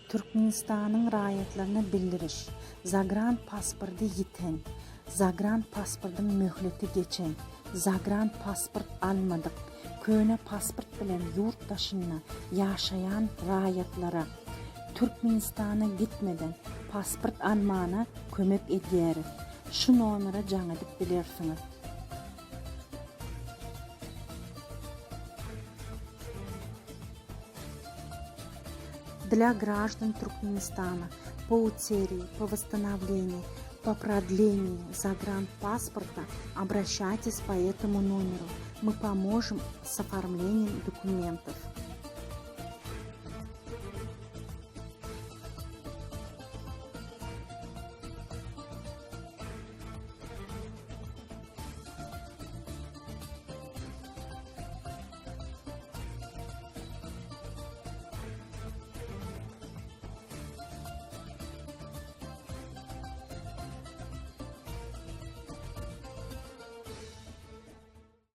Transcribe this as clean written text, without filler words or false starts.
Türkmenistanyň raýatlaryna bildiriş, Zagran pasporty ýiten, zagran pasportyň möhleti geçen, zagran pasport almadyk, köne pasport bilen ýurt daşynda ýaşaýan raýatlara Türkmenistana gitmeden pasport almana kömek edýäris. Şu nomere jaň edip bilersiňiz. Для граждан Туркменистана по утере, по восстановлению, по продлению загранпаспорта обращайтесь по этому номеру. Мы поможем с оформлением документов.